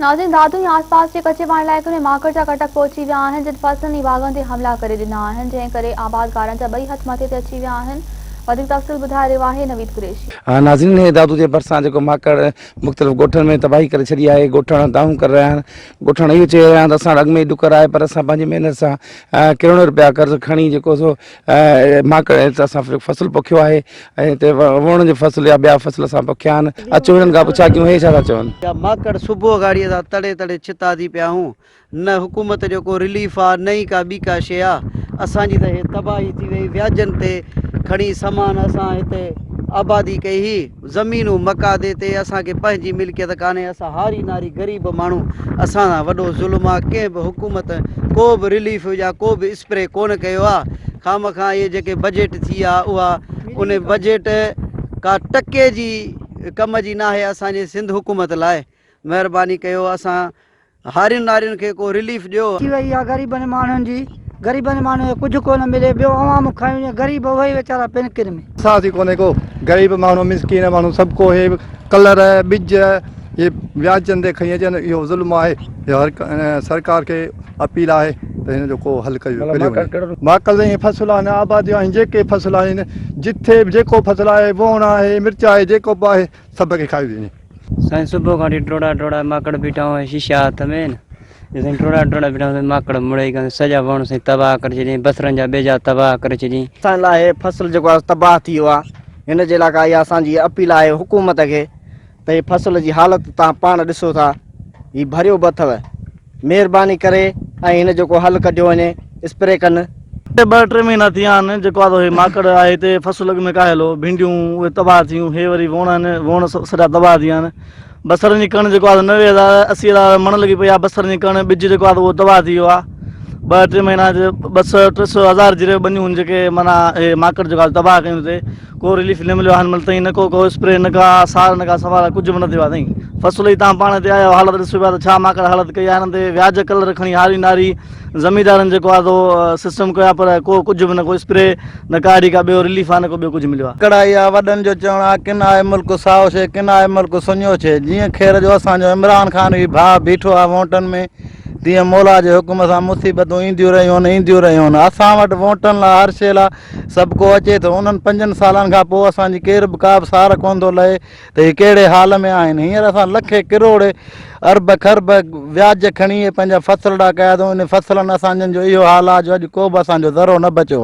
ناظرين دادو ۽ آس پاس جي ڪچي وارن علائقن ۾ ماڪڙ جا ڪٽڪ پهچي ويا آهن جن فصلن ۽ باغن تي حملا ڪري ڏنا آهن جنهن ڪري آبادگارن جا ٻئي هٿ مٿي تي اچي ويا آهن وڌيڪ تفصيل ٻڌائي رهيو آهي نويد قريشي. ناظرين هي دادو جي ڀرسان جيڪو ماڪڙ مختلف ڳوٺن ۾ تباهي ڪري ڇڏي آهي ڳوٺاڻا دانهون ڪري رهيا آهن ڳوٺاڻا اهو چئي رهيا آهن ته اسان وٽ اڳ ۾ ئي ڏڪر آهي پر اسان پنهنجي محنت سان ڪروڙين رپيا قرض کڻي جيڪو سو ماڪڙ اسان فصل پوکيو آهي ۽ هتي ووڻ جو فصل يا ٻيا فصل اسان پوکيا آهن. اچو هنن کان پڇا ڪيون هي ڇا ٿا چون. يا ماڪڙ صبح گاڙيء سان تڙي تڙي ڇتا ٿي پيا هون. نه حڪومت جو ڪو رليف آ نه ئي ڪا ٻي ڪا شيء آ. اسان جي ته هي تباهي ٿي وئي. وياجن تي کڻي سامان اسان هتي آبادي ڪئي هئي. زمينون مقادي تي اسان کي پنهنجي ملڪيت ڪانهي. اسان هاري ناري غريب ماڻهو اسان سان وڏو ظلم آ. ڪنهن به حڪومت ڪو به رليف يا ڪو به اسپري ڪونه ڪيو آ. خامخواه اهي جيڪي بجيٽ ٿي آ اها ان بجيٽ ڪا ٽڪي جي ڪم جي ناهي اسان جي سنڌ حڪومت لاء مهرباني ڪيو اسان هارين نارين کي ڪو رليف ڏيو. ٿي وئي آ غريبن ماڻهن جي غريبن ماڻهن کي ڪجهه ڪونه ملي ٻيو عوام کائي وڃي غريب اهي ئي ويچارا پن ڪن ۾. احساس ئي ڪونهي ڪو غريب ماڻهو مسڪين ماڻهو سڀ ڪو هي ڪلر ٻج اهي وياجن تي کڻي اچن اهو ظلم آهي اهو هر سرڪار کي اپيل آهي ته هن جو ڪو حل ڪيو وڃي. ماڪل ۽ فصل آهن آباديون آهن جيڪي فصل آهن جٿي به جيڪو فصل آهي ووڻ آهي مرچ آهي جيڪو به آهي سڀ کي کائي وڃي. سائين صبح کان وٺي ٽوڙا ٽوڙا ماڪڙ بيٺا هئا شيشا هٿ ۾ آهن سائين ٽوڙا ٽوڙا بيٺا هئا ماڪڙ مڙئي ڪن سڄا وڻ سائين تباهه ڪري ڇڏيائين بصرن جا ٻيجا تباهه ڪري ڇڏيائين. اسان لاء هي فصل جيڪو آهي تباهه ٿي ويو آهي هن جي لاء ڪا اها اسان جي اپيل آهي حڪومت کي ته هي فصل جي حالت توهان پاڻ ڏسو ٿا هي ڀريو به اٿو مهرباني ڪري ۽ هن جو ڪو حل ڪڍيو وڃي اسپري ڪن. ٻه ٽي مهينا ٿي ويا آهن جيڪو آهي هي ماڪڙ آهي هتي فصل اڳ ۾ ڪاهيل هو ڀينڊيون اهي تباهه ٿيون هي وري ووڻ آهن ووڻ سڄا تباهه ٿي ويا آهن بصرن جي ڪڻ جيڪو آهي 90 هزار 80 هزار مڻ لڳي پئي آهي بصرن جي ڪڻ ٻج جيڪو آهي اهو تباهه ٿي ويو آهي ٻه ٽي مهينا ٻه سو ٽي سو هزار جري ٻنيون آهن جيڪي معنيٰ هي ماڪڙ جيڪو آهي تباهه ڪيون هتي ڪو رليف نه مليو آهي هن مهل تائين نه ڪو ڪو اسپري نه ڪا سار نه ڪا سنوار ڪجهه به نه ٿيو آهي سائين فصل ئي تان پاڻ هتي آيا آهيو حالت ڏسو پيا ته ڇا ماڪڙ حالت ڪئي آهي هنن تي وياج ڪلر کڻي هاري ناري زميندارن جيڪو آهي سو سسٽم ڪيو آهي پر ڪو ڪجهه به نه ڪو اسپري نه ڪا اهڙي ڪا ٻيو رليف آهي نه ڪو ٻيو ڪجهه مليو آهي. ڪڙائي آ وڏن جو چوڻ آ ڪن آهي ملڪ سائو ڇي ڪن آهي ملڪ سڃو ڇي جيئن خير جو اسان جو عمران خان به ڀاء بيٺو آ وونٽن ۾ تيئن مولا جي حڪم سان مصيبتون اينديون رهيون اينديون رهيون اسان وٽ وونٽن لا هر شي لا سڀ ڪو اچي ٿو. انهن پنجن سالن کان پوء اسان جي ڪير به ڪا به سار ڪونه ٿو لهي ته هي ڪهڙي حال ۾ آهن. هينئر اسان لکين ڪروڙين ارب کرب وياج کڻي اهي پنهنجا فصلڙا ڪيا اٿئون. انهن فصلن اسان جن جو اهو حال آهي جو اڄ ڪو به اسان جو ذرو نه بچيو آهي.